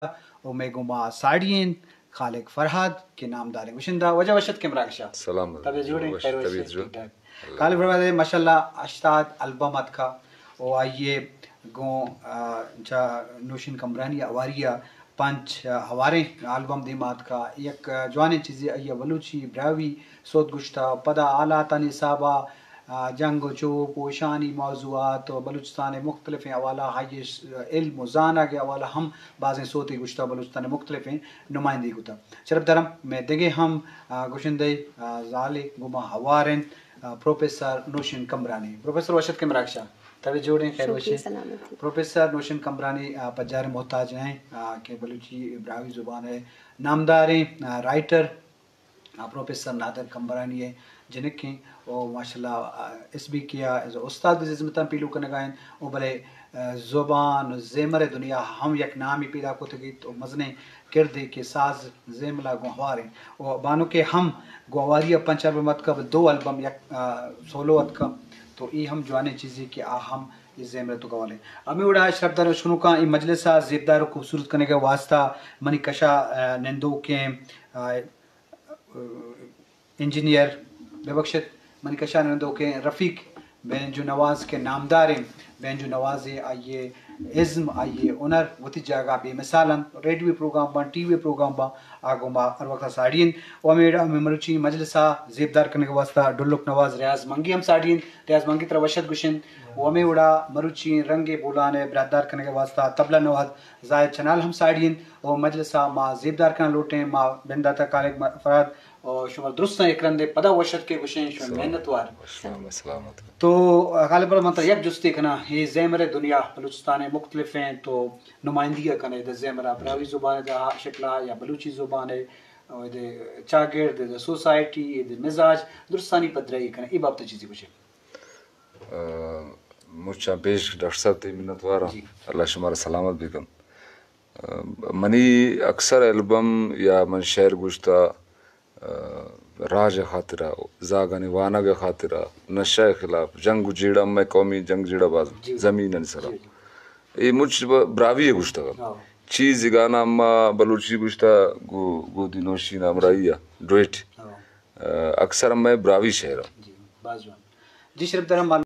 و مئے گوما ساڑی انت خالق فرہاد کہ نامداریں گشندہ۔ واجہ وش اتکے مراگشا۔ سلام۔ طبیعت جوڑ انت؟ وش، خیر وش طبیعت انت؟ جوڑ۔ ٹھیک ٹھاک۔ خالق فرہاد ماشاءاللہ ہشتاد البم اتکا و آئیے گوں، آ، چا نوشین کمبرانی ہواری ء پنچ، آ، ہواریں البم دیما اتکا۔ یک، آ، جوانیں چیزے آئی ء بلوچی، براہوئی سوت گوشتہ، پدا حالاتانی حساب ء، آ، جنگ و چوپ و اشانی موضوعات و بلوچستان ء مختلفیں حوالہ، آئی ء علم و زانگ ء حوالہ ہم بازیں سوتے گوشتہ، بلوچستان ء مختلفیں نمائندگی کتہ۔ شرپ دارم مئے دگہ ہم، آ، گشندہ، آ، زالے گوما ہوار انت، آ، پروفیسر نوشین کمبرانی۔ پروفیسر وش اتکے مراگشا۔ طبیعت جوڑ انت؟ خیر وش انت؟ شکریہ، سلامتی۔ پروفیسر نوشین کمبرانی، آ، پجار محتاج نہ انت، آ، کہ بلوچی براہوئی زبان ء نامداریں، آ، رائٹر، آ، پروفیسر نادر کمبرانی ء جنکیں و ماشاءاللہ، آ، ایس بی کے ء ایز اے استاد ء ہزمتاں پیلو کنگا انت و بلے، آ، زبان و زیمر ء دنیا ہم یک نامے پیدا کتگیت و مزنیں کردے کہ ساز زیمل ء گوں ہوار انت و بانک ء ہم گوں ہواری ء پنچ البم اتکا، بلے دو البم یک، آ، سولو اتکا، تو اے ہم جوانیں چیزے کہ آ ہم اے زیمر ء توکا والے۔ ہمے وڑا شرپدار اشکنوکاں اے مجلس ء زیبدار و خوبصورت کنگ ء واسطہ منی کشا، آ، نندوکیں، آ، انجینئر ببخشت، منی کشا نندوکیں رفیق بینجو نواز کہ نامداریں بینجو نوازے، آئی ء ازم، آئی ء ہنر وتی جاگہ بے مثال انت۔ ریڈیوی پروگرام باں، ٹی وی پروگرام باں، آ گوں ما ہر وقت ساڑی انت۔ و ہمے وڑا ہمے مروچی مجلس ء زیبدار کنگ ء واسطہ ڈلک نواز ریاض منگی ہم ساڑی انت۔ ریاض منگی ترا وش ات گوشن۔ و ہمے وڑا مروچی رنگ بولان ء برادار کنگ ء واسطہ طبلہ نوحد زاہد چنال ہم ساڑی انت و مجلس ء ما زیبدار کنان لوٹیں۔ ما بندات ء کالک فرہاد و شما درستاں یک رندے پدا وش اتکے گوشیں، شما سلام۔ منت وار۔ سلام، سلامت۔ تو غالب من ترا یک جستے کناں، اے زیمر ء دنیا بلوچستان ء مختلف انت تو نمائندگی ء کنے، دے زیمر ء براہوئی زبان ء دے شکل ء یا بلوچی زبان ء، و دے چاگرد، دے سوسائٹی، دے مزاج، درستانی پدرائی کنے، اے بابت ء چیزے گوشے۔ آ، مچاں پیش ڈاکٹر صاحب تئی منت واراں۔ جی۔ اللہ شمارا سلامت بکن۔ آ، منی اکثر البم یا من شعر گوشتہ، آ، راج ء خاطرا، زاگانی وانگ ء خاطرا، نشہ ء خلاف، جنگ و جیڑہ، مئے قومی جنگ جیڑہ باز جی۔ زمین آنی سرا۔ جی، جی۔ اے مچ ب-، براہوئی ء گوشتگ۔ ہاں۔ چیز گانا ما بلوچی گوشتہ، گو-، گودی نوشین ہمراہی ء، ڈویٹ۔ ہاں۔ آ، اکثر مئے براہوئی شعر ء۔ جی، باز جوان۔ جی، شرپدار ہم